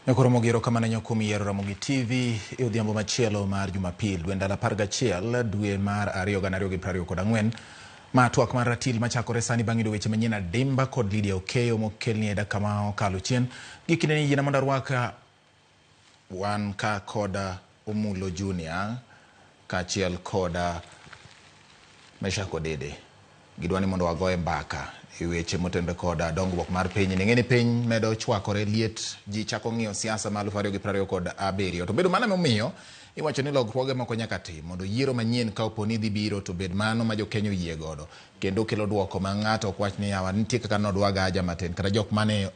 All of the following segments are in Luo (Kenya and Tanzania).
Nyakoro Mogero kamano nyoko miyiero Ramogi TV e odhiambo machielo mar Jumapil dwe ndalo 11 dwe mar 2 2024. Ma twak mar ratil machakore sani bang' yudo weche manyien adimba kod Lydia Okeyo mokelni e dakika ma okalo chien. Gi kinde ni yiena mondo arwak wan ka kod Omulo Junior kaachiel kod Meshack Odede. Gidwa ni mondo wagoye mbaka e weche motenore kod dongruok mar piny. Ing'e ni piny medo chwakore liet, ji chako ng'iyo siasa ma 2027. To bedo mano emomiyo iwacho ni lokruoge moko nyaka tim mondo yiero manyien ka opo ni dhi biro to bed mano ma jokenya oyie godo kendo kelo duoko ma ng'ato ok wach ni yawa nitie kaka nodwa gaja matin kata jok mane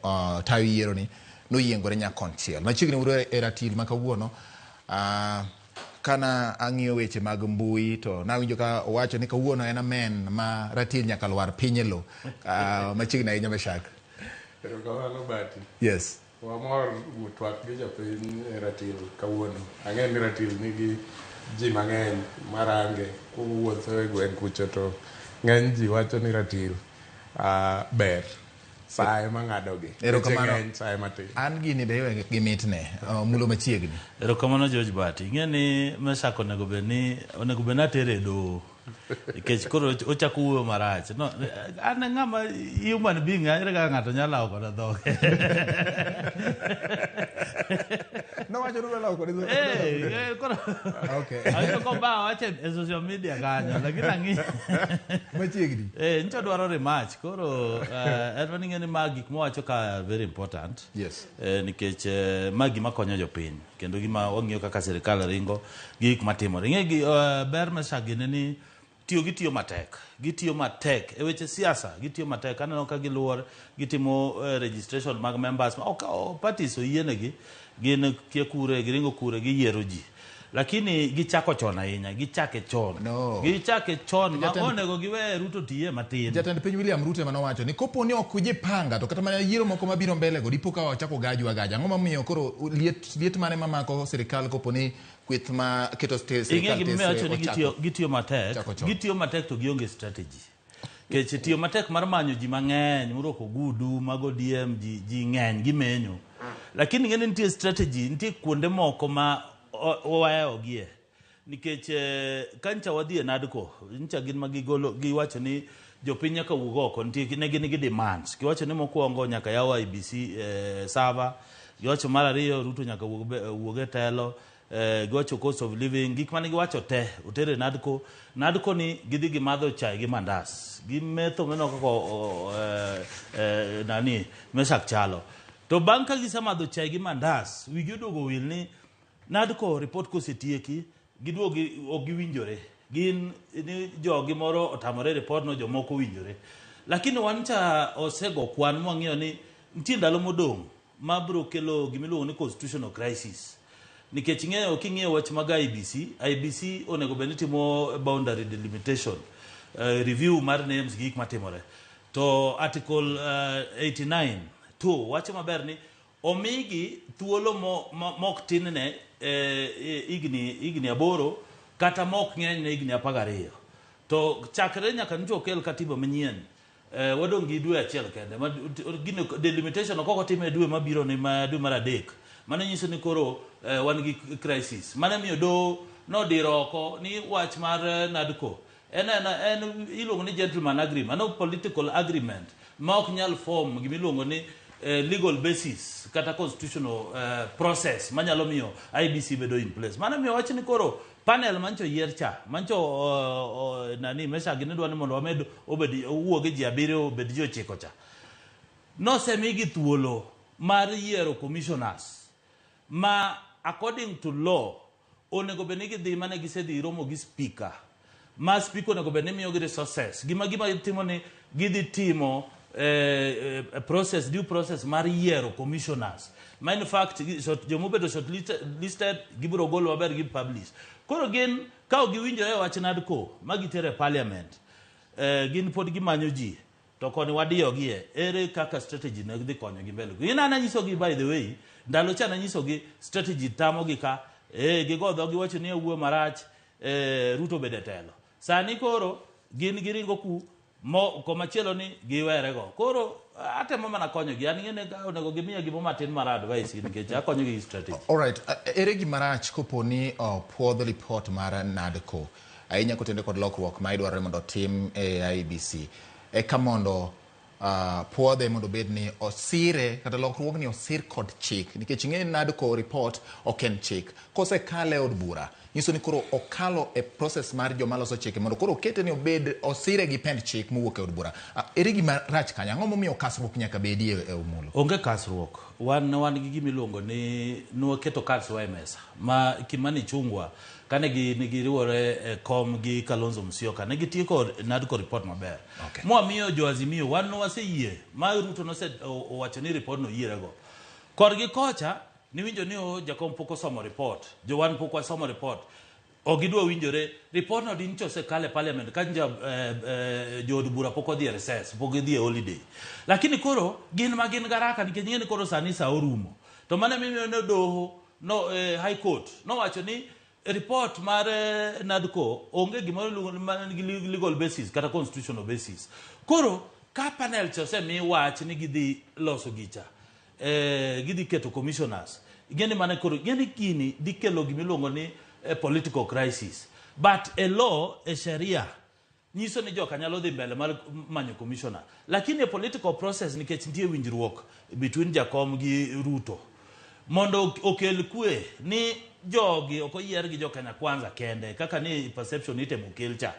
tayo yiero ni noyiengore nya konchiel. Machiegni uru e ratil ma kawuono Kana ang'iyo weche mag mbui to nawinjo ka owacho ni kawuono en amen ma ratil nyaka lwar piny e lo. Machiegni ahinya Meshak. Erokamano Bati. Yes. Wamor twak gi jopiny e ratil kawuono. Ang'e ni ratil nigi ji mang'eny marange kuwuotho e gweng' kucho to ng'eny ji wacho ni ratil ber. Saa ema ng'adogi. Weche Erokamano. ng'eny, saa ema tin. An gini be iwe gi mitne. Mulo machiegni. Erokamano George Bati. Ing'e ni Meshack onego bed ni onego bed ni atere e doho. Nikech koro ochako wuoyo marach. No, an ng'ama human being, ere kaka ng'ato nyalo lawo koda dhoge. Nowacho ni lawo kode dhoge. Eh, koro Awinjo koba wacho e social media kanyo, lakini ang'i. Machiegni. Eh, ncho dwaro rematch. Koro en mana ing'e ni ma gik mowacho ka very important. Yes. Nikech ma gima konyo jopiny kendo gima wang'iyo kaka sirikal ringo gi gik matimore. Ing'e gi ber Meshack gini ni tiyo gitiyo matek. Gitiyo matek e weche siasa, gitiyo matek. Aneno ka giluor gitimo registration mag members. Ok parties oyienegi gin kia kure giringo kure giyiero ji. Lakini gichako chon ahinya, gichake chon. No. Gichake chon ma onego giwe Ruto tiye matin. Jatend piny William Ruto ema nowacho ni kopo ni ok ujipanga to kata mana yiero moko mabiro mbele go dipo ka wachako gaju agaja. Ang'o momiyo koro liet, liet mane mamako sirikal kopo ni kweth ma keto Ing'e sirikal gimomiyo tesre awacho ni ochako gitiyo matek, chako chon. gitiyo matek to gionge strategy. Kech tiyo matek mar manyo ji mang'eny morwako ogudu mag ODM ji, ji ng'eny gimenyo. Lakini ing'e ni nitie strategy, nitie kuonde moko ma wahewogie. Nikech ka ncha wadhi e NADCO, ncha gin ma gigolo, giwacho ni jopiny nyaka wuog oko, nitie ne gin gi demands. Giwacho ni mokwongo nyaka yaw IEBC server, giwacho mar ariyo Ruto nyaka wuog e telo, giwacho cost of living, gik mane giwacho te oter e NADCO. NADCO ni gidhi gimadho chai gi mandas, gimetho mineno kaka nani Meshack chalo. To bang' ka gisemadho chai gi mandas, wigi oduogo wil ni NADCO report kosetieki, giduogo ok giwinjore. Gin ni jogi moro otamore report no, jomoko owinjore. Lakini wan cha osego kwan mwang'iyo ni nitie ndalo modong' ma biro kelo gimiluongo ni constitutional crisis. Nikech ing'eyo king'iyo wach mag IEBC, IEBC onego bed ni timo boundary delimitation, review mar names gi gik matimore. To article 89 2 wacho maber ni omigi thuolo mok tin ne higni 8 kata mok ng'eny ne higni 12. To chakre nyaka nyocha okel katiba manyien, wadong' gi dwe achiel kende. Ma, gino, delimitation ok otim e dwe mabiro ni ma dwe mar 3. Mano nyiso ni koro wan gi crisis. Mano miyo doho nodiro oko ni wach mar NADCO en iluongo ni gentleman agreement, mano political agreement ma ok nyal form gimiluongo ni legal basis kata constitutional process manyalo miyo IEBC bedo in place. Mano miyo wach ni koro panel mancho yier cha mancho nani Meshack ni dwa ni mondo wamed obed owuog e ji 7 obed ji 9 cha. Nosemigi thuolo mar yiero commissioners ma according to law onego bed ni gidhi mane gisedhi romo gi speaker. Ma speaker onego bed ni miyogi resources. Gima timo ni gidhi timo process, due process mar yiero commissioners. Ma in fact, jomobedo shortlisted gibiro golo maber gi publish. Koro gin ka ok giwinjore e wach NADCO ma gitere e parliament, gin pod gimanyo ji. To koni wadiyogie, ere kaka strategy ne dhi konyogi mbele. Gin an anyisogi by the way, ndalo cha nanyisogi strategy tamogi ka, gigo dhogi wacho ni awuoyo marach, Ruto obede telo. Sani koro gin giringo ku Mo komachielo ni giwerego. Koro atemo mana konyogi. An ing'e ni onego gimiya gimo matin mar advice nikech akonyogi gi strategy. Alright, ere gima rach kopo ni opuodh report mar NADCO ahinya kotenore kod lokruok ma idwarore mondo otim e IEBC eka mondo puodhe mondo obed ni osire kata lokruogni osir kod chik nikech ing'e ni NADCO report ok en chik kosekale e od bura nyiso ni koro okalo e process mar joma loso chike mondo koro okete ni obed osire gi pend chik mowuok e od bura. Ere gima rach kanyo? Ang'o momiyo kasruok nyaka bedie e Omolo? Onge kasruok. Wan wan gi gima iluongo ni nwaketo cards wa e mesa ma Kimani Ichung'wa kane gi ne giriwore e kom gi Kalonzo Musyoka ne gitieko NADCO report maber. Okay. Mwamiyo jo Azimio wan waseyie ma Ruto nose owacho ni report no oyierego. Korgi kocha niwinjo ni o jakom pok osomo report, jo wan pok wasomo report. Ok gidwa winjore, report no dincho osekal e parliament ka nja jood bura pok odhi e recess, pok gidhi e holiday. Lakini koro gin ma gin garaka nikech ing'e ni koro sani sa orumo. To mano emomiyo ne doho no High Court nowacho ni report mar NADCO onge gimoro iluongo ma nigi legal basis kata constitutional basis. Koro ka panel cha osemi wach ni gidhi loso gicha, gidhi keto commissioners, ing'e ni mano koro ing'e ni gini dhi kelo gima iluongo ni political crisis. But e law, e sheria nyiso ni joka nyalo dhi mbele mar manyo commissioner. Lakini e political process nikech nitie winjruok between Jakom gi Ruto mondo okel kwe ni jogi ok oyier gi jo Kenya Kwanza kende kaka ni perception itemo kel cha.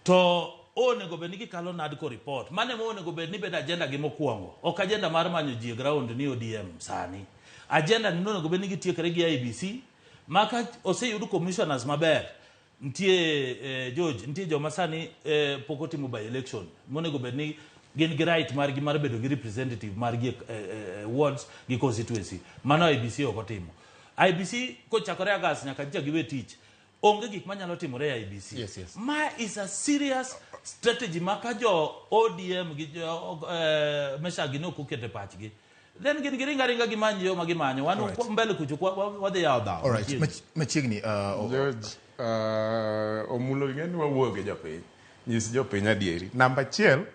To onego bed ni gikalo NADCO report. Mano ema onego bed ni bedo agenda gi mokwongo. Ok agenda mar manyo ji e ground ni ODM sani. Agenda ni onego bed ni gitiekre gi IEBC ma ka oseyud commissioners maber nitie George, nitie joma sani pok otimo by election monego bed ni gin gi right margi mar bedo gi representative margi e wards gi constituency. Mano IEBC ok otimo. IEBC kochakore August nyaka nyocha giwe tich onge gik manyalo timore e IEBC. Yes. Ma is a serious strategy ma ka jo ODM gi jo Meshack gi ne ok oketo e pachgi. Then gin giringa ringa gimany yo ma gimanyo. Wan mbele kucho wadhi yawo dhawo. Alright, machiegni George, Omulo ing'e ni wawuoyo gi jopiny. Nyis jopiny adieri. Namba achiel,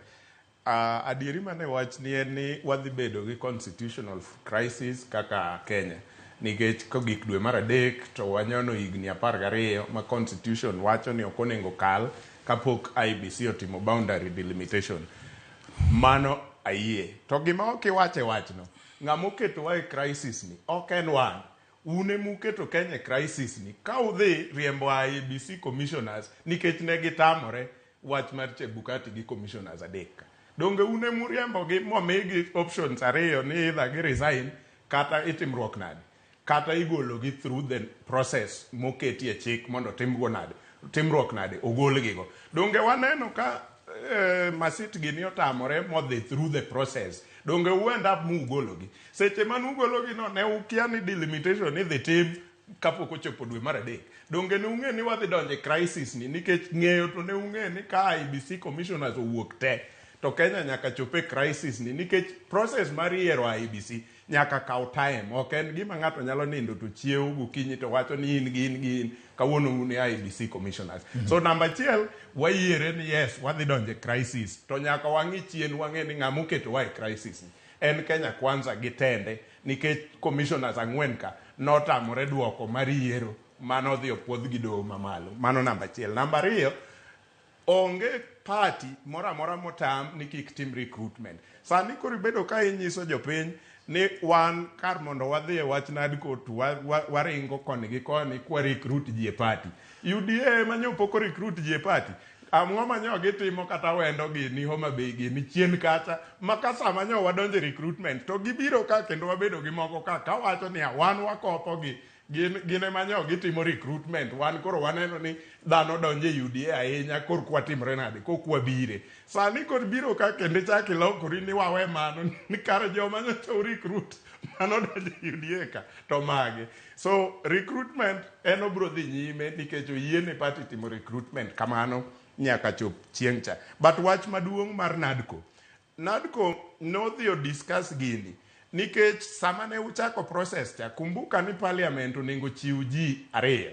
adieri mane wach ni en ni wadhi bedo gi constitutional crisis kaka Kenya. Nikech kogik dwe mar adek to wanyono higni 12 ma constitution wacho ni ok onego kal kapok IEBC otimo boundary delimitation. Mano ayie. To gima ok iwacho e wachno, ng'ama oketowa e crisis ni ok en wan. Un ema uketo Kenya e crisis ni ka udhi riembo IEBC commissioners nikech ne gitamore wach mar Chebukati gi commissioners adek ka. Donge un ema uriembogi momigi options ariyo ni either gi resign kata itimruok nade kata igologi through the process moketi e chik mondo timgo nade timruok nade ogolgigo. Donge waneno ka Masit gini otamore modhi through the process. Donge u end up mugologi. Seche mane ugologi no ne ukia ni delimitation idhi tim kapok ochopo dwe mar adek. Donge ne ung'e ni wadhi donjo e crisis ni nikech ng'eyo to ne ung'e ni ka IEBC commissioners owuok te to Kenya nyaka chop e crisis ni nikech process mar yiero IEBC nyaka kaw time. Ok en gima ng'ato nyalo nindo to chiewo gokinyi to wacho ni in gi in gi in kawuono un e IEBC commissioners. So namba achiel wayiere ni yes wadhi donjo e crisis to nyaka wang'i chien wang'e ni ng'ama oketowa e crisis ni en Kenya Kwanza gi tende nikech commissioners ang'wen ka notamore duoko mar yiero mano odhi opuodh gi doho mamalo. Mano namba achiel. Namba ariyo, onge party moro amora motam ni kik tim recruitment. Sani koro ibedo ka inyiso jopiny ni wan kar mondo wadhi e wach NADCO to waringo koni gi koni kwa recruit ji e party. UDA ema nyo pok o recruit ji e party. Ang'o ma nyo gitimo kata wendo gini Homa Bay gini chien kacha ma ka sama nyo wadonjo e recruitment to gibiro ka kendo wabedo gi moko ka kawacho niya wan wakopo gi gin ema nyo gitimo recruitment wan koro waneno ni dhano donjo e UDA ahinya kor kwatimre nade kok wabire sani kod biro ka kendo ichak ilokori ni wawe mano ni kare joma nyocha u recruit mano donjo e UDA ka to mage so recruitment en obro dhi nyime nikech oyiene party timo recruitment kamano nyaka chop chieng' cha but wach maduong' mar NADCO NADCO nodhi o discuss gini nikech sama ne uchako process cha kumbuka ni parliament onego chiw ji ariyo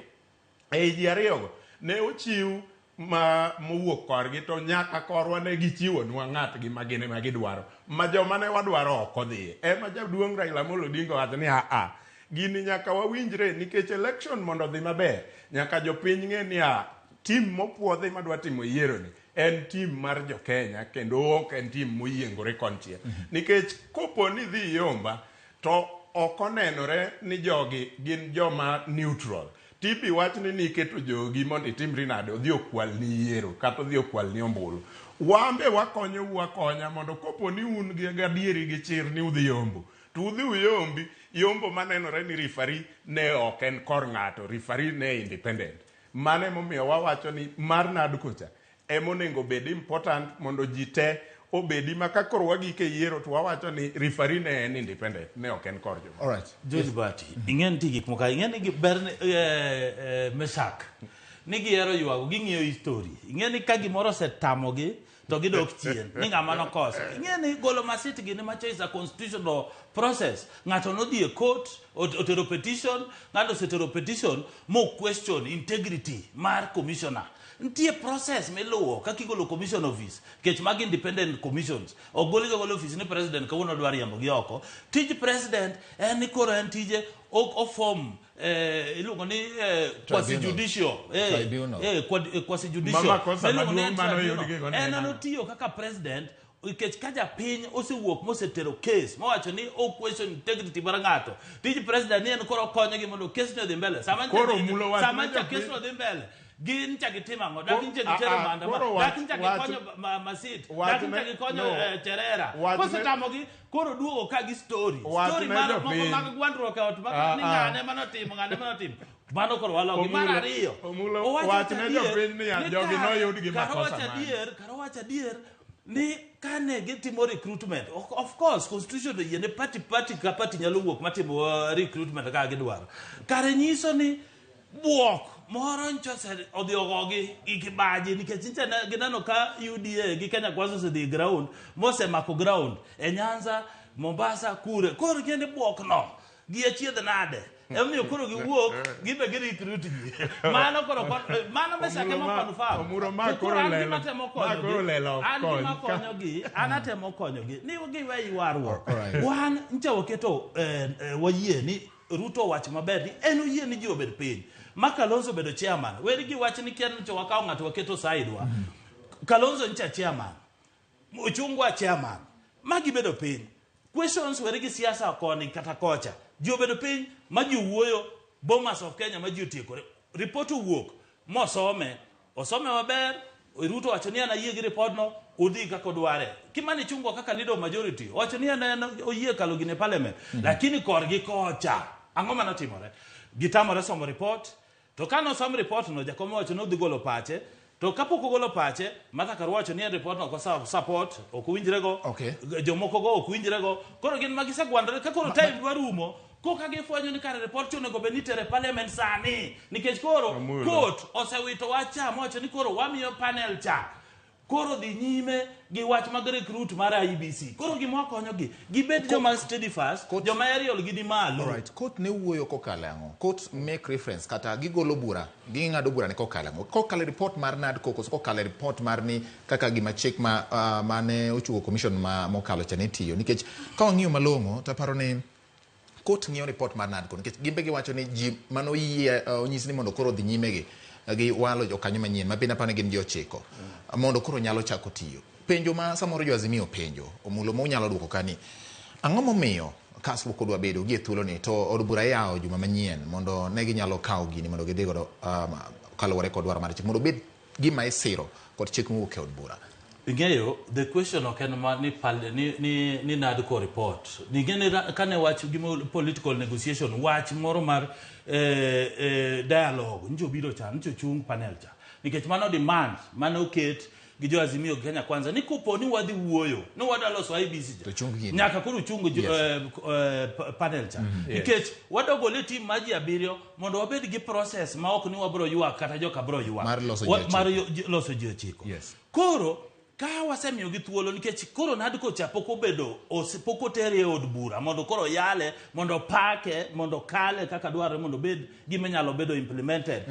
ei ji ariyogo ne ochiw ma mowuok korgi to nyaka korwa ne gichiwonwa ng'atgi ma gin ema gidwaro ma joma ne wadwaro ok odhiye. Ema jaduong' Raila Amolo Odinga owacho ni aa, gini nyaka wawinjre nikech election mondo odhi maber nyaka jopiny ng'e ni a team mopuodhi madwa timo yiero ni en team mar jo Kenya kendo ok en team moyiengore konchiel. Nikech kopo ni idhi yomba to ok onenore ni jogi gin joma neutral. Tibi wach ni niketo jogi mondo itimri nade odhi okwalni yiero kata odhi okwalni ombulu. Wambe wakonyou akonya mondo kopo ni un gi gadieri gi chir ni udhi yombo to udhi uyombi yombo manenore ni referee ne ok en kor ng'ato, referee ne independent. Mano emomiyo wawacho ni mar NADCO cha ema onego obed important mondo ji te obedi ma ka koro wagik e yiero to wawacho ni referee ne en independent, ne ok en kor jomoko. Alright. George Bati, ing'e nitie gik moko ing'e ni ber ni Meshak ni gihero ywago ging'iyo history. Ing'e ni ka gimoro osetamogi to gidok chien ni ng'ama nokoso. Ing'e ni golo masit gini macha is a constitutional process. Ng'ato nodhi e court otero petition, ng'ato osetero petition mo question integrity mar commissioner. Nitie process miluwo kaka igolo commission office nikech magi independent commissions. Ok golgi agola office ni president kawuono dwa riembo gi oko. Tij president en ni koro en tije ok oform iluongo ni quasi judicial Tribunal. Quasi judicial. Mama kosa Iluongo ni maduong' mano tribunal. oyud gi go ne En en ang'o? otiyo kaka president nikech ka japiny osewuok mosetero case mowacho ni o question integrity mar ng'ato, tij president ni en koro okonyogi mondo case no odhi mbele. Sama Koro mulo wach sama ne cha japiny- case no dhi mbele, gin cha gitimo ang'o? Dak nche Ah, gitero ah, maandamano, koro dak wach- ncha wach- gikonyo Masit, wach dak ncha ne- gikonyo no. Cherera. Wach ne- Kosetamogi, koro duogo ka gi story. Wach Story ne mar moko jopiny. mag gwandruok e ot mag Ah, ni ah. ng'ane manotimo, ng'ane manotimo. Mano koro walogi. Mar Omulo- ariyo, Omulo, owacho wach ne adier jopiny niya, ni jogi noyud gi kar makosa owacho mane. adier, kar owacho adier ni kane gitimo recruitment, of course constitution oyie ne party, party ka party nyalo wuok matimo recruitment kaka gidwaro. Kare nyiso ni buok moro ncho odhi ogogi gi kibaji nikech nyicha ne gineno ka UDA gi Kenya Kwanza osedhi e ground mosemako ground e Nyanza, Mombasa, kure. Koro kende buok no gi achiedh nade emomiyo koro giwuok gibe gi recruit ji. Mano koro mano Mesake mo confirm. Omuro ma To koro koro an lelo- gima temo ma koro konyogi, lelo ok an gima kony. konyogi, an atemo konyogi ni giwe ywaruok. Alright. Wan ncha waketo wayie ni Ruto owacho maber ni en oyie ni ji obed piny. Ma Kalonzo obedo chairman. Weri gi wach ni kia ncho wakawo ng'ato waketo side wa. Kalonzo ncha chairman. Ochungwa chairman. Ma gibedo piny. Questions weri gi siasa koni kata kocha. Ji obedo piny ma ji wuoyo Bomas of Kenya ma ji otiekore. Report owuok mosome. Osome maber. Ruto wacho ni an ayie gi report no, udhi kaka odware. Kimani Ichung'wa kaka leader of majority wacho ni en oyie kalo gine parliament. Lakini korgi kocha, ang'o manotimore? Gitamore somo report. To kane osom report no, Jakom owacho ni odhi golo pache. To kapok ogolo pache, Martha Karua wacho ni en report no ok support, ok owinjrego. Jomoko go ok winjrego. Koro gin ma gisegwandore ka koro time dwa rumo, koka gifwenyo ni kare report cha onego bed ni itere parliament sani. Nikech koro Omulo. court osewito wach cha mowacho ni koro wamiyo panel cha koro dhi nyime gi wach mag recruit mar IEBC. Koro gima wakonyogi, gibed joma steadfast, joma aerial gi ni malo. Alright, court ne wuoyo kokalo e ang'o? Court make reference kata gigolo bura, ging'ado bura ni kokalo e ang'o? Kokalo e report mar NADCO koso kokalo e report mar ni kaka gima chik ma mane ochuo commission ma mokalo cha ne tiyo. Nikech ka wang'iyo malong'o to aparo ni court ng'iyo report mar NADCO nikech gin be giwacho ni ji mane oyie onyis ni mondo koro odhi nyime gi walo jokanyo manyien ma bende aparo ni gin ji 9 mondo koro nyalo chako tiyo. Penjo ma samoro jo Azimio penjo omulo ma unyalo duoko ka ni ang'o momiyo kasruok odwa bedo gi e thuolo ni to od bura iyawo juma manyien mondo ne ginyalo kawo gini mondo gidhi godo kaluwore kod dwaro mar chik mondo obed gima isiro kod chik mowuok e od bura. Ing'eyo, the question ok en ma ni, ni NADCO report. Ing'e ni kane wach gima political negotiation, wach moro mar dialogue, ncho biro cha, ncho chung panel cha. Nikech mano demand mane oket gi jo Azimio gi Kenya Kwanza ni kopo ni wadhi wuoyo, ni wadwa loso IEBC cha. To chung gini. Nyaka koro chung panel cha. Nikech wadwa gole team mar ji 7 mondo wabed gi process ma ok ni wabro ywak kata joka bro ywak. Mar loso ji 9. Mar loso ji 9. Koro ka wasemiyogi thuolo nikech koro NADCO cha pok obedo, pok otere e od bura mondo koro yale, mondo pake, mondo kale kaka dwarore mondo obed gima nyalo bedo implemented.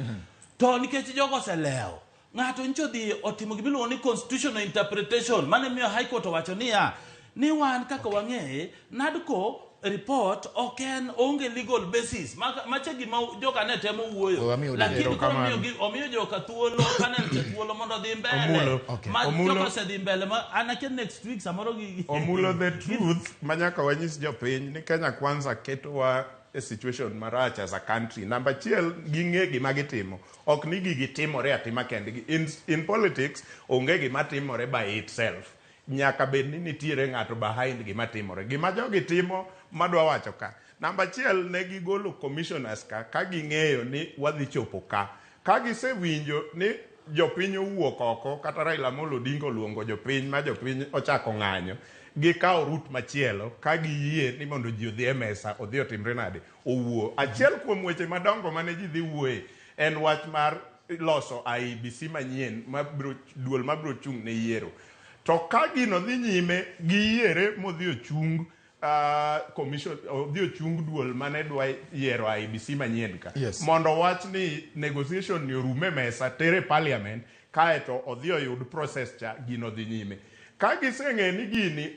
To nikech jogo oselewo, Ng'ato ncho dhi otimo gimiluongo ni constitutional interpretation mane miyo High Court owacho niya ni wan kaka wang'eye NADCO report ok en onge legal basis macha gima joka ne temo wuoyo Wamiyo lakini koro Erokamano. omiyo joka thuolo panel cha thuolo mondo odhi mbele Omulo. Okay. ma Omulo. joka osedhi mbele ma an akia next week samoro gi Omulo the truth manyaka wanyis jopiny ni Kenya Kwanza ketowa e situation marach as a country. Namba achiel, ging'e gima gitimo. Ok ni gigi timore atima kendgi. In politics, onge gima timore by itself. Nyaka bed ni nitiere ng'ato behind gima timore. Gima jogi timo madwa wacho ka. Namba achiel, ne gigolo commissioners ka ging'eyo ni wadhi chopo ka. Ka gisewinjo ni jopiny owuok oko kata Raila Amolo Odinga oluongo jopiny ma jopiny ochako ng'anyo, gikawo route machielo ka giyie ni mondo ji odhi e mesa odhi otimre nade owuo. Achiel kuom weche madongo mane ji dhi wuoye en wach mar loso IEBC manyien mabiro duol mabiro chung' ne yiero. To ka gino dhi nyime giyiere modhi ochung commission odhi ochung duol mane dwa yiero IEBC manyien ka. Yes. Mondo wach ni negotiation ni orume mesa tere parliament kaeto odhi oyud process cha gino dhi nyime. Ka giseng'e ni gini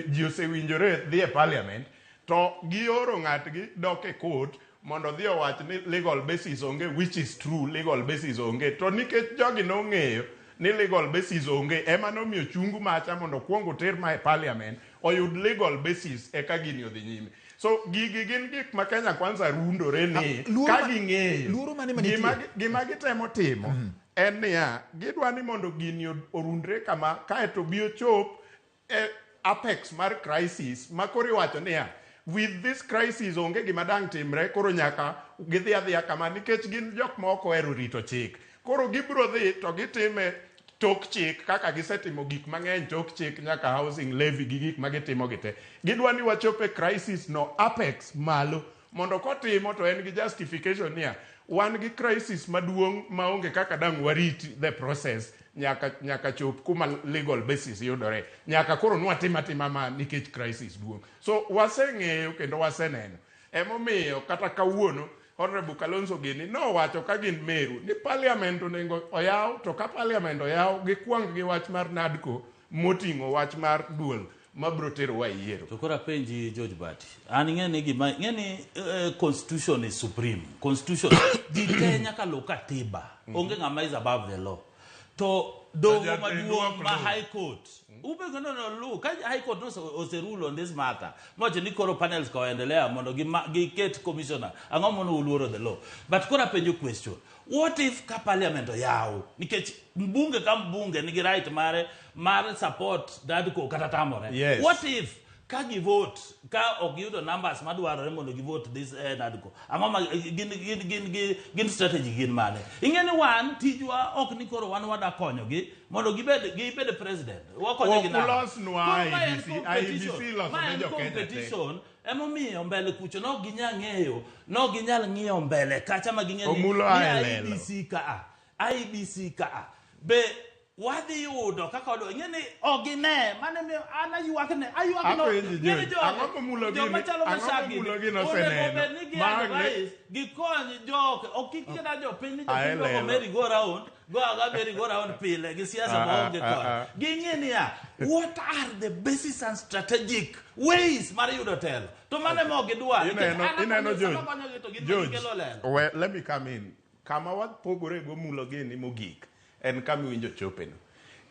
ji osewinjore dhi e parliament to gioro ng'atgi dok e court mondo odhi owach ni legal basis onge, which is true, legal basis onge. To nikech jogi nong'eyo ni legal basis onge, ema nomiyo chung macha mondo okuong oter ma e parliament oyud legal basis eka gini odhi nyime. So gigi gin gik ma Kenya Kwanza rundore ni ka ging'eyo luoro mane manitie? Gima gitemo timo en niya, gidwa ni mondo gini orundre kama kaeto bi ochop e apex mar crisis ma koro iwacho niya with this crisis onge gima dang' timre, koro nyaka gidhi adhiya kama nikech gin jok ma ok ohero rito chik. Koro gibiro dhi to gitime tok chik kaka gisetimo gik mang'eny tok chik nyaka housing levy gi gik ma gitimo gi te. Gidwa ni wachop e crisis no apex malo mondo kotimo to en gi justification niya wan gi crisis maduong' maonge kaka dang' warit the process nyaka chop kuma legal basis yudore. Nyaka koro nwatim atima ma nikech crisis duong'. So waseng'eyo kendo waseneno. Emomiyo kata kawuono Honorable Kalonzo gini nowacho ka gin Meru ni parliament onego oyaw, to ka parliament oyaw gikwang gi wach mar NADCO moting'o wach mar duol mabiro terowa e yiero. To koro apenji George Bati, an ing'e ni gima ing'e ni constitution is supreme. Constitution ji te nyaka luw katiba. Onge ng'ama is above the law. To doho maduong' ma High Court ubego no lu ka High Court no ose rule on this matter mowacho ni koro panels ka oendelea mondo giket commissioner, ang'o mono uluoro the law? But koro apenjo question, what if ka parliament oyaw nikech mbunge ka mbunge nigi right mare mar support NADCO kata tamore? Yes. What if ka gi vote ka ok giyudo numbers madwarore mondo gi vote this NADCO, ang'o ma gin strategy gin mane? Ing'e ni wan tijwa ok ni koro wan wada konyogi mondo gibed president, wakonyogi Ok nang'o? ulosnwa Koro ma en IEBC, competition. IEBC iloso Ma ne en jo Kenya te. competition. Emomiyo mbele kucho no ginya ng'eyo, no ginyal ng'iyo mbele kacha ma ging'e ni Omulo ni ae lelo. IEBC ka a, IEBC ka a be wadhi yudo kaka wadwa. Ing'e ni ok gine mane miyo an aywak ne aywak no. Apenji, Ing'e ni George, ang'o momulo joma gini? chalo Ang'o Mashaki momulo gini onego oseneno? bed ni gi Magne- advice gikony jok ok kik kata jopiny ni Ae jopiny dwoko lelo. merry go round go aga merry go round pile gi siasa maonge kony. Ging'e niya what are the basis and strategic ways mar yudo telo, to mano ema ok gidwar. Nikech an Ineno akonyo- George, sama akonyogi to gin George, gikelo lelo. we, let me come in. Kama wapogore go mulo gini mogik en kama iwinjo chopeno.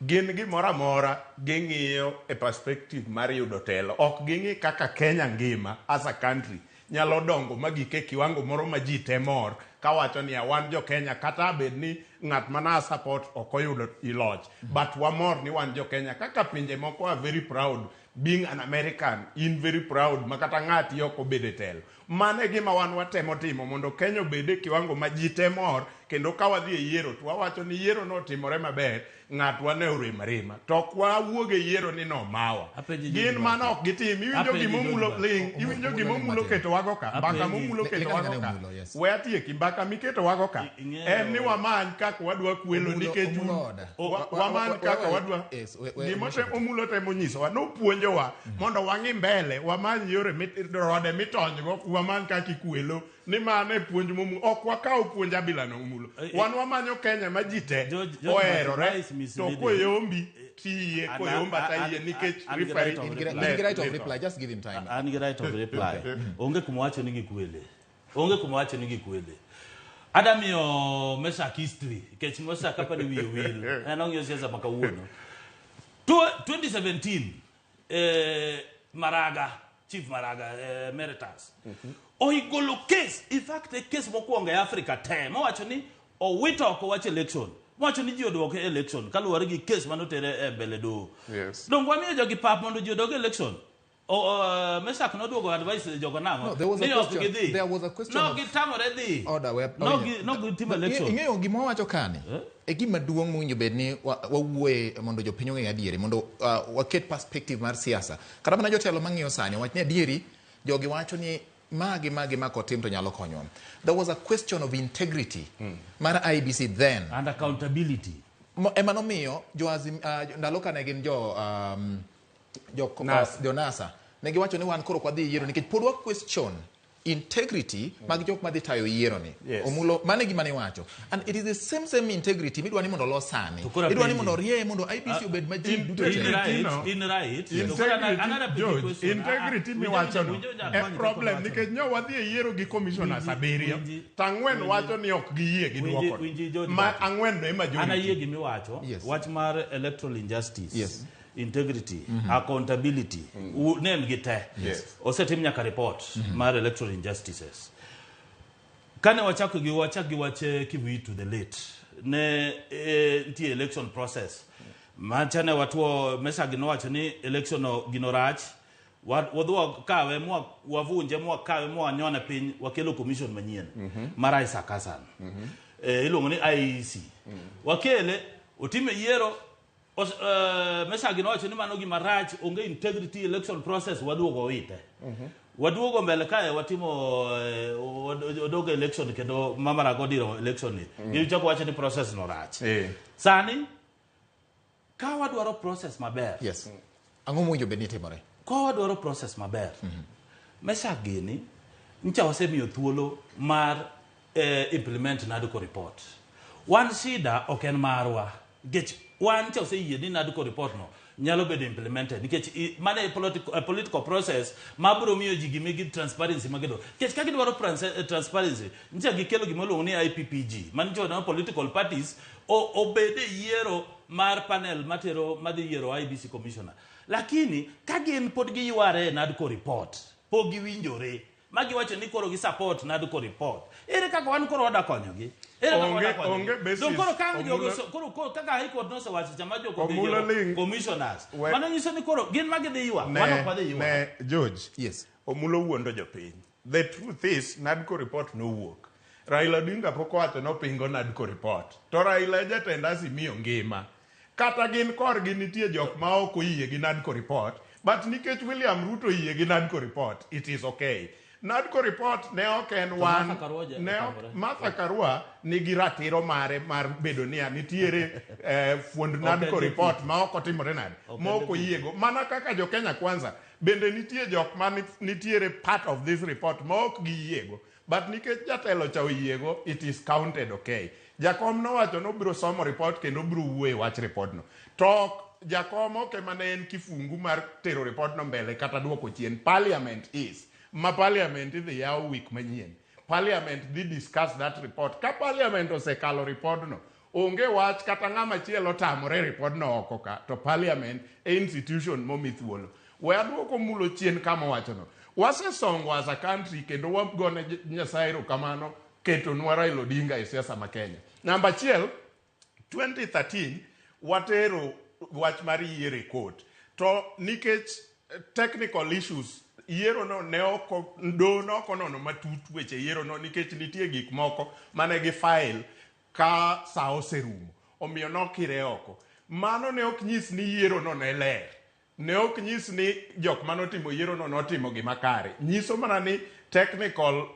Gin gimoro amora ging'iyo e perspective mar yudo telo. Ok ging'i kaka Kenya ngima as a country nyalo dongo magik e kiwango moro ma ji te mor kawacho niya wan jo Kenya kata bed ni ng'at mana support ok oyudo loch, but wamor ni wan jo Kenya. Kaka pinje moko are very proud being an American, in very proud ma kata ng'ati ok obedo e telo. Mano e gima wan watemo timo mondo Kenya obed e kiwango ma ji te mor, kendo ka wadhi e yiero to wawacho ni yiero notimore maber, ng'atwa ne orem arema. To ok wawuog e yiero ni nomawa. Apenji Gin George mano Bati. ok gitim. Iwinjo Apenji gima George omulo Bati. ling, iwinjo Omulo gima ling omulo matin. ketowago ka, mbaka Apenji. momulo ketowago Ling'ane ka. Omulo, yes. We atieki, mbaka miketowago ka en ni wamany kaka wadwa kwelo nikech Omulo oda. Wamany kaka wadwa Yes, we- gima omulo temo nyisowa nopuonjowa mondo wang'i mbele, wamany yore rode mitonygo, wamany kaka ikwelo ni mano e puonj momulo. Ok wakaw puonj abila no omulo. ombulu. Wan wamanyo Kenya ma ji te George, oherore ma is to misleading. koyombi tiyie An- koyomba an- tayie an- nikech an gi referee right of In gi reply. in gi right of Ne- reply, just give him time. An gi right of reply. Onge kuma wacho ni gikwele. Onge kuma wacho ni gikwele. Ada miyo Meshack history nikech Meshack apani wiye wil. En ong'iyo siasa ma kawuono. 2017 Maraga, Chief Maraga Emeritus. Oigolo case, in fact e case mokwongo e Africa te mowacho ni owito oko wach election. Mowacho ni ji oduoke election kaluwore gi case manotere e mbele doho. Yes. Donge wamiyo jogi pap mondo ji odog e election? Meshack noduogo advice jogo nang'o? No, there was a Ni ok question. gidhi. There was a question No of- gitamore dhi. Order, we No no gitimo election. Ing'eyo gima wawacho kani e gima duong' mowinjo bed ni wawuoye mondo jopiny ong'e adieri mondo waket perspective mar siasa. Kata mana jotelo mang'iyo sani wach ni adieri jogi wacho ni ma gi ma gi ma kotim to nyalo konyowa. There was a question of integrity mar IEBC then. And accountability. Ema nomiyo jo Azim, ndalo kane gin jo jo NASA. Jo NASA ne giwacho ni wan koro ok wadhi yiero nikech pod wa question integrity mag jok madhi tayo yiero ni. Yes. Omulo mano e gima niwacho. And it is the same same integrity midwa ni mondo olos sani. To koro Idwa ni apenji. mondo orieye mondo IEBC obed ma ji duto In te. Integrity right, no. in right. To koro another Integrity, big George, question. integrity Ah, ah, miwacho no winjo- winjo- e winjo- problem winjo- nikech nyo wadhi e yiero gi commissioners Winji- abiriyo winji- to ang'wen winji- wacho ni ok giyie gi winji- duoko winji George ma wacho. ang'wen no e An ayie majority gimiwacho Yes. wach mar electoral injustice Yes. integrity accountability name gi te. Yes. Osetim nyaka report mar electoral injustices. Kane wachako gi wachak gi wach Kivuitu the late ne nitie election process macha ne watuo Meshack nowacho ni election no gino rach wadhi wakawe mwa wavunje mwakawe mwanyone piny wakelo commission manyien mar Isaac Hassan iluongo ni IEC wakele otime yiero Meshack nowacho ni mano gima rach onge integrity election process waduogo wite waduogo mbele kae watimo wadogo election kendo Mama Rago odiro election ni gichako wacho ni process no rach sani ka wadwaro process maber Yes. Ang'o mowinjo bed ni timore? ka wadwaro process maber Meshack gini ncha wasemiyo thuolo mar implement NADCO report wan shida ok en marwa nikech wan cha oseyie ni NADCO report no nyalo bedo implemented nikech mano e political process ma biro miyo ji gimi transparency magidwaro nikech ka gidwaro transparency ncha gikelo gima iluongo ni IPPG manyiso ni political parties obed e yiero mar panel matero madhi yiero IEBC commissioner lakini ka gin pod giyware e NADCO report pok giwinjore ma giwacho ni koro gi support NADCO report ere kaka wan koro wada konyogi ere kaka wada konyogi Onge basis. Dong koro ka jogo koro kaka High Court nosewacho sama jogo dhi Omulo yiero ling. commissioners mano nyiso ni koro gin ma gidhi ywak wan ok wadhi ywak Ne George. Yes. Omulo wuondo jopiny. The truth is NADCO report nowuok. Raila Odinga pok owacho nopingo NADCO report. To Raila e jatend Azimio ngima. Kata gin korgi nitie jok ma ok oyie gi NADCO report, but nikech William Ruto oyie gi NADCO report, it is okay. NADCO report ne ok en wan Martha Karua ne ok Martha Karua nigi ratiro mare mar bedo niya nitiere fuond NADCO report ma ok otimore nade ma ok oyiego mana kaka jo Kenya Kwanza bende nitie jok ma nitiere part of this report ma ok giyiego but nikech jatelo cha oyiego it is counted okay. Jakom nowacho nobiro somo report kendo obiro wuoyo e wach report no to jakom ok ema ne en kifungu mar tero report no mbele kata duoko chien. Parliament is ma parliament idhi yaw week manyien. Parliament dhi discuss that report. Ka parliament osekalo report no onge wach kata ng'ama chielo tamore report no oko ka to parliament e institution momi thuolo. We aduoko mulo chien kama wachono. Wasesongo as a country kendo wagone Nyasaye erokamano ketonwa Raila Odinga e siasa ma Kenya. Namba achiel, 2013 watero wach mar yiero e court. To nikech technical issues yiero no ne ok do ne ok onono matut weche yiero no nikech nitie gik moko mane gi file ka sa oserumo omiyo nokire oko. Mano ne ok nyis ni yiero no ne ler. Ne ok nyis ni jok manotimo yiero no notimo gima kare. Nyiso mana ni technical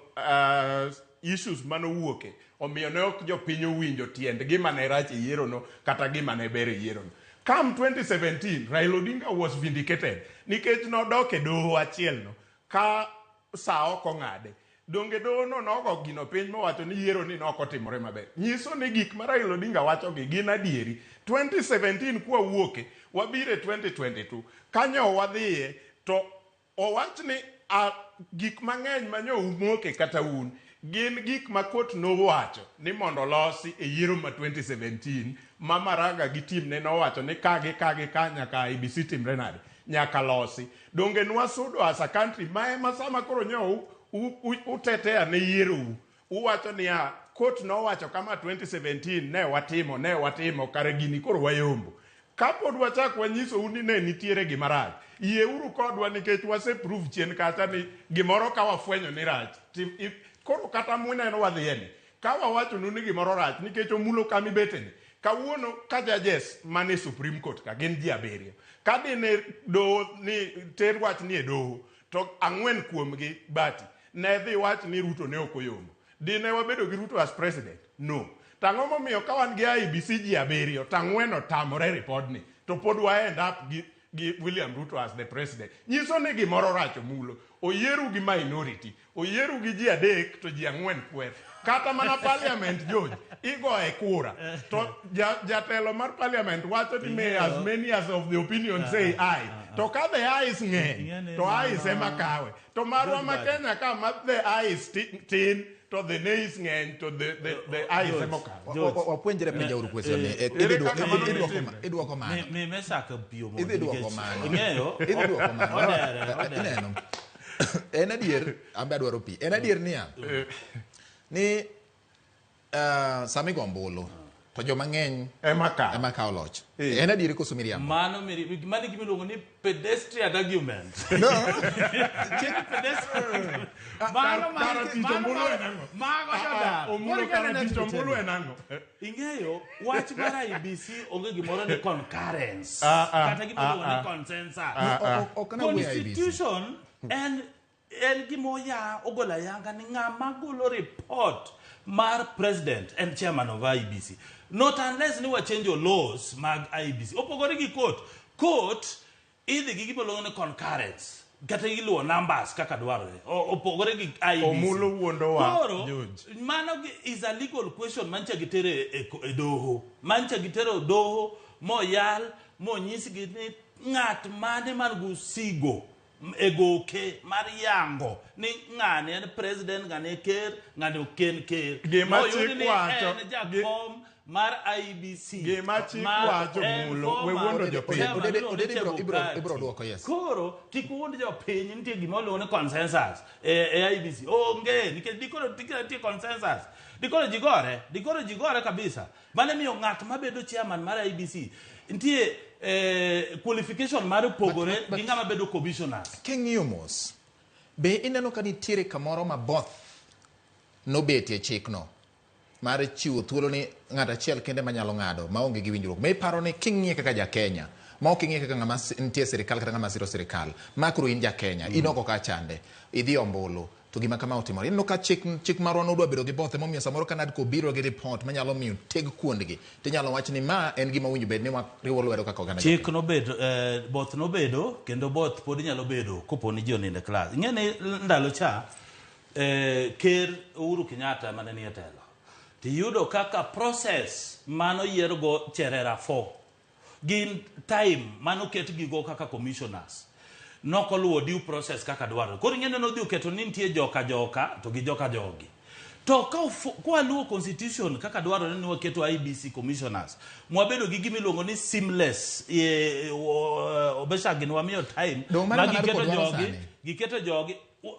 issues manowuoke omiyo ne ok jopiny owinjo tiend gima ne rach e yiero no kata gima ne ber e yiero no. Come 2017, Raila Odinga was vindicated nikech nodok e doho achiel no ka sa ok ong'ade. Donge doho no nogo gino piny mowacho ni yiero ni nok otimore maber. Nyiso ni gik ma Raila Odinga wacho gi gin adieri. 2017 kwawuoke, wabiro e 2022, kanyo wadhiye to owach ni a, gik mang'eny manyo umoke kata un gin gik ma court nowacho ni mondo olosi e yiero ma 2017 ma Maraga gi team ne nowacho ni ka gi ka gi ka nyaka IEBC timre nade nyaka losi. Donge nwasudo as a country ma ema sama koro nyo utetea ne yierou uwacho niya court nowacho kama 2017 ne watimo ne watimo kare gini koro wayombo kapod wachak wanyisou ni ne nitiere gima rach yieuru kodwa nikech wase prove chien kacha ni gimoro ka wafwenyo ni rach koro kata muneno wadhiye ni ka wawachonu ni gimoro rach nikech omulo kama ibeteni kawuono ka judges mane Supreme Court ka gin ji abiriyo ka dine doho ni ter wach ni e doho to ang'wen kuomgi bati ne dhi wach ni Ruto ne ok oyombo dine wabedo gi Ruto as president no to ang'o momiyo ka wan gi IEBC ji abiriyo to ang'wen otamore ripodni to pod wa end up gi William Ruto as the president nyiso ni gimoro rach omulo oyieru gi minority oyieru gi ji adek to ji ang'wen kwer kata mana parliament George igoye kura to jatelo mar parliament wacho ni may as many as of the opinion say aye to ka the ayes ng'eny to ayes ema kawe to marwa ma Kenya ka ma the ayes tin to the nays ng'eny to the ayes ema okawe. Wapuonjre penja uru question ni. Idwoko mano. Mi mesaka piyo mondo Idhi dwoko mano. Ing'eyo? Idhi dwoko mano. Odere, odere. Ineno. En adier, ambe adwaro pi. En adier niya, ni sama igo ombulu to joma ng'eny ema kawo ema kawo loch. En adier koso miriambo? Mano mano gima iluongo ni pedestrian argument. No. Pedestrian. Mano Kara tich ombulu en ang'o? Mago jodar. Omulo kara tich ombulu en ang'o? Ing'eyo wach mar IEBC onge gimoro ni concurrence kata gima iluongo ni consensus. Ok nawuoyo IEBC. Constitution en gima oya ogolo ayanga ni ng'ama golo report mar president and chairman of IEBC not unless ni wachenjo laws mag IEBC opogore gi court. Court idhi gi gima iluongo ni concurrence kata iluwo numbers kaka dwarore opogore gi IEBC. Omulo wuondowa, Koro George. mano is a legal question mancha gitere e doho mancha gitero doho moyal monyisgi ni ng'at mane man gusigo e goke mar yango ni ng'ani en president ng'ani e ker ng'ani ok en ker Gima Moyud chik ni wacho, en jakom mar IEBC Gima chik ma wacho, en Mulo, we former wuondo jopiny. chairman Odede- miluongo ni Odede Chebukati. ibro duoko, yes. Koro kik uwuond jopiny nitie gima iluongo ni consensus e IEBC onge nikech dikoro nitie consensus dikoro ji gore kabisa mane miyo ng'at mabedo chairman mar IEBC nitie qualification mar pogore gi ng'ama bedo commissioners. King'iyo mos, be ineno ka nitiere kamoro ma both nobetie chikno mar chiwo thuolo ni ng'at achiel kende manyalo ng'ado maonge gi winjruok ma iparo ni king'iye kaka ja Kenya ma ok ing'iye kaka ng'ama nitie sirikal kata ng'ama siro sirikal ma koro in ja Kenya in oko ka chande idhi ombulu to gima kama otimore ineno ka chik marwa nodwa bedo gi both emomiyo samoro ka NADCO obiro gi report manyalo miyo teg kuondgi tinyalo wach ni ma en gima owinjo bed ni wariwo lwedo kaka oganda Chik nobedo both nobedo kendo both pod nyalo bedo kopo ni ji onindo e klas. Ing'e ni ndalo cha ker Uhuru Kenyatta mane nie telo tiyudo kaka process manoyiergo Cherera 4 gin time manoketgigo kaka commissioners nokoluwo due process kaka dwarore. Koro ing'e ni nodhi oketo ni nitie joka joka to gi joka jogi. To kwaluwo constitution kaka dwarore ni waketo IEBC commissioners mwabedo gi gima iluongo ni seamless obesha gin wamiyo time Dong' mano ma ma giketo NADCO dwaro jogi sani. giketo jogi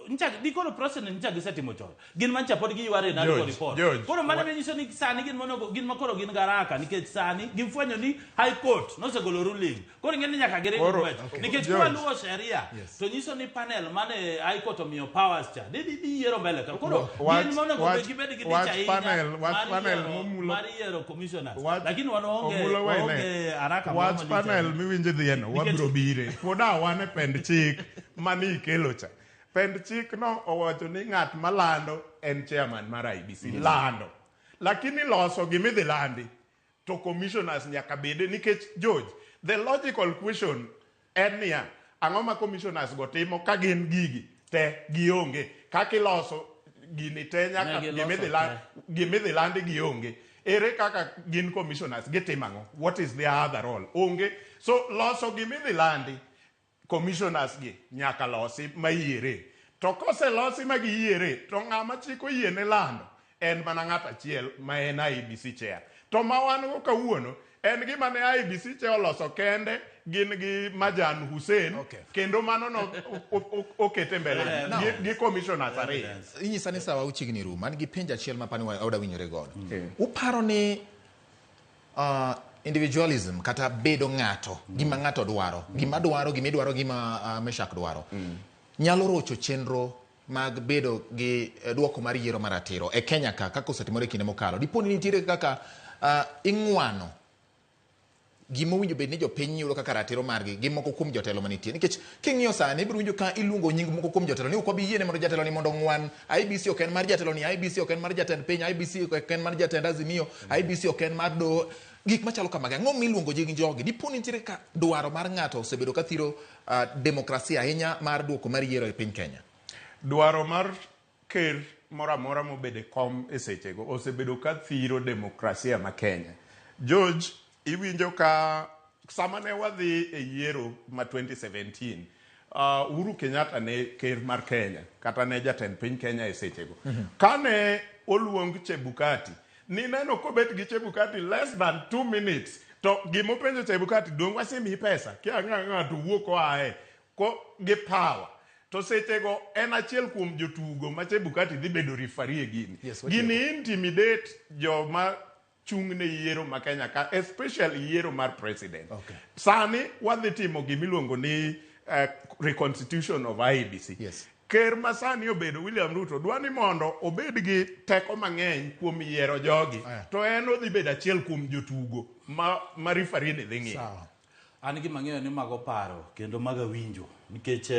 ncha dikoro process ni ncha gisetimo chon gin mancha pod giyware na George, report George, koro mano manyiso ni sani gin monego gin makoro gin garaka nikech sani gifwenyo ni high court nosegolo ruling koro ing'e ni nyaka giring Koro- ng'wech okay. nikech George. kwaluwo sheria to nyiso ni panel mane high court omiyo powers cha dhi yiero mbele ka koro gin monego bed gibed gi dich wach ahinya panel wach mar panel yiero- momulo mar yiero commissioners Wach- lakini wan waonge Omulo wene. waonge haraka moro Wach malich panel ahinya. miwinjo dhieno wabiro bire. Pod a wan e pend chik mane ikelo cha. Pend chik no owacho ni ng'at malando en chairman mar IEBC. Lando. Lakini loso gimidhi landi to commissioners nyaka bede nikech George, the logical question en niya, ang'o ma commissioners go timo ka gin gigi te gionge kaka iloso gini te nyaka Ne giloso gimidhi land gimidhi landi gionge. Ere kaka gin commissioners gitimo ang'o? What is their other role? Onge. So loso gimidhi landi commissioners gi nyaka losi mayiere. To koselosi ma giyiere to ng'ama chik oyiene lando en mana ng'at achiel ma en IEBC chair. To ma wan go kawuono en gima ne IEBC chair oloso kende gin gi Majan Hussein kendo mano no okete mbele gi commissioners ariyo. Inyisa ni sawa uchiegni rumo. An gi penjo achiel ma pani wada winjore godo. Uparo ni individualism kata bedo ng'ato, gima ng'ato dwaro, gima dwaro, gima idwaro, gima Meshak dwaro, nyalo rocho chenro mag bedo gi duoko mar yiero maratiro e Kenya ka kaka osetimore e kinde mokalo. Dipo ni nitiere kaka ing'wano gima owinjo bed ni jopiny yudo kaka ratiro margi gi moko kuom jotelo manitie. Nikech king'iyo sani ibiro winjo ka iluongo nying moko kuom jotelo ni ok wabi yiene mondo jatelo ni mondo ong'wan. IEBC ok en mar jatelo ni, IEBC ok en mar jatend piny, IEBC ok en mar jatend Azimio, IEBC ok en mar doho. Gik machalo kamagi, ang'o miluongo nying jogi? Dipo ni nitiere ka dwaro mar ng'ato osebedo ka thiro demokrasia ahinya mar duoko mar yiero e piny Kenya. Dwaro mar ker moro amora mobedo e kom e sechego osebedo ka thiro demokrasia ma Kenya. George, iwinjo ka sama ne wadhi e yiero ma 2017, Uhuru Kenyatta ne ker mar Kenya kata ne jatend piny Kenya e sechego. Kane oluong Chebukati, nineno kobet gi Chebukati less than 2 minutes to gimopenjo Chebukati, dong wasemiyi pesa kia ng'a ng'ato wuok oaye ko gi power. To sechego en achiel kuom jotugo ma Chebukati dhi bedo referee e gini. Yes, watieko. Gini intimidate joma chung' ne yiero ma Kenya ka, especially yiero mar president. Sani wadhi timo gimiluongo ni reconstitution of IEBC. Ker ma sani obedo William Ruto dwa ni mondo obed gi teko mang'eny kuom yiero jogi. To en odhi bedo achiel kuom jotugo ma referee ni dhi ng'iyo. Sawa. An gima ang'eyo ni mago paro kendo mago winjo nikech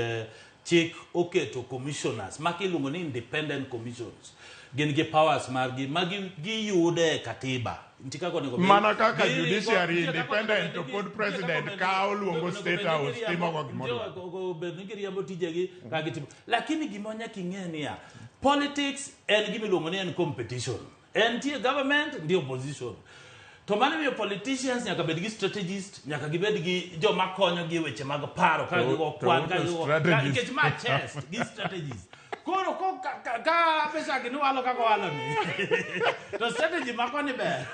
chik oketo commissioners maki iluongo ni independent commissions gin gi powers margi ma giyude e katiba. Nitie kaka onego bed- Mana kaka giringo- judiciary nitie kaka onego independent bed to ni pod nitie kaka president onego bed- kawo luongo onego State bed ni House giriambo- timogo gima nitie odwaro. kaka onego bed ni giriambo tijegi ka gitimo. Lakini gima nyaka ing'e niya, politics en gima iluongo ni en competition. En nitie government, nitie opposition. To mano miyo politicians nyaka bed gi strategist, nyaka gibed gi joma konyogi e weche mag paro, kaka To- gigo to kwan, kaka to gigo strategist. nikech ma chess gi strategies. Koro ko ka pesa gi niwalo kaka owalo ni. To strategy mako ni ber.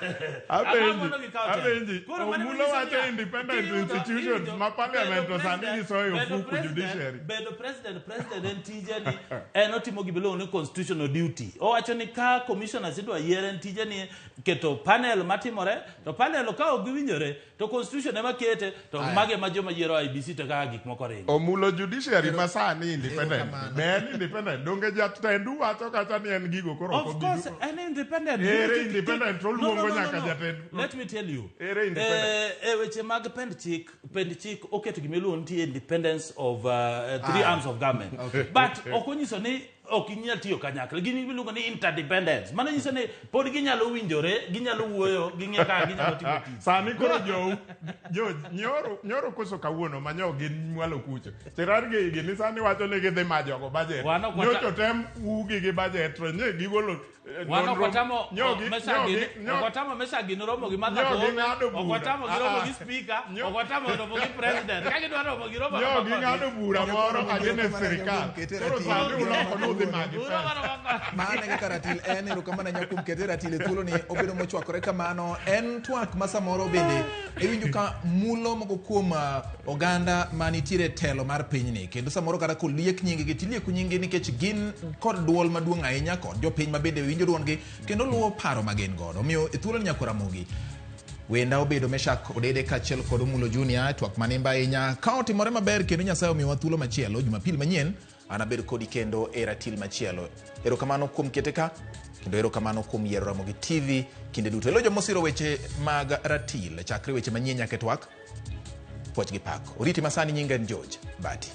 Apenji, Ang'o mondo gikaw telo? apenji, Koro mano Omulo manyiso wacho niya, independent institutions ma parliament bedo to sani president- gisoyo bedo ofuku president- judiciary. Bedo president en tije ni en otimo gima iluongo ni constitutional duty. Owacho ni ka commissioners idwa yier en tije ni keto panel matimore to panel ka ok giwinjore to constitution ema kete to mago ema joma yiero IEBC to kaka gik moko ringo. Omulo judiciary ma sani independent. Erokamano. Be en independent. Donge jatendu wacho kacha ni en gigo koro ok Of obi course, du- en independent. Ere independent to oluongo nyaka jatend- Let me tell you. Ere independent. E weche mag pend chik oketo gima iluongo ni independence of three arms of government. But ok onyiso ni ok inyal tiyo kanyakla. Gin iluongo ni interdependence. Mano nyiso ni pod ginyalo winjore, ginyalo wuoyo, ging'e kaka ginyalo timo tich. Sani koro jou jo nyoro koso kawuono ma nyo gin mwalo kucho. Cherargei gini sani wacho ni gidhi majogo budget. Wan ok wata- Nyocha otem ugi gi budget to nye gigolo Wan ok nonro- watamo nyo gi- Mesha nyo gini, gi- nyo- ok watamo Mesha gini romo gi Martha Nyo Koome, ging'ado ok bura. watamo gi romo Ah, gi ah. speaker, Nyo- ok watamo romo gi president. Ka gidwa romo gi romo nyo aroma ging'ado kodgi. bura moro ka gin e Erokamano sirikal. kuom kete Koro ratil. sani uloko ni udhi magi Uro pesa. aroma kodgi. Mano e kaka ratil en erokamano ahinya kuom kete ratil e thuolo ni obedo mochwakore kamano. En twak ma samoro bende iwinjo ka mulo moko kuom oganda manitiere e telo mar pinyni kendo samoro kata koliek nying gi tilieko nying gi nikech gin kod duol maduong' ahinya kod jopiny ma bende winjo duondgi kendo luwo paro ma gin godo. Omiyo e thuolo ni nyakora Ramogi wenda obedo Meshak Odede kaachiel kod Omulo Junior twak manimba ahinya ka otimore maber kendo Nyasaye omiyowa thuolo machielo Jumapil manyien anabed kodi kendo e ratil machielo. Erokamano kuom kete ka kendo erokamano kuom yiero Ramogi TV kinde duto. Elo jomosiro weche mag ratil chakre weche manyien nyaka e twak puoch gi pak. Oriti masani nyinga en George Bati.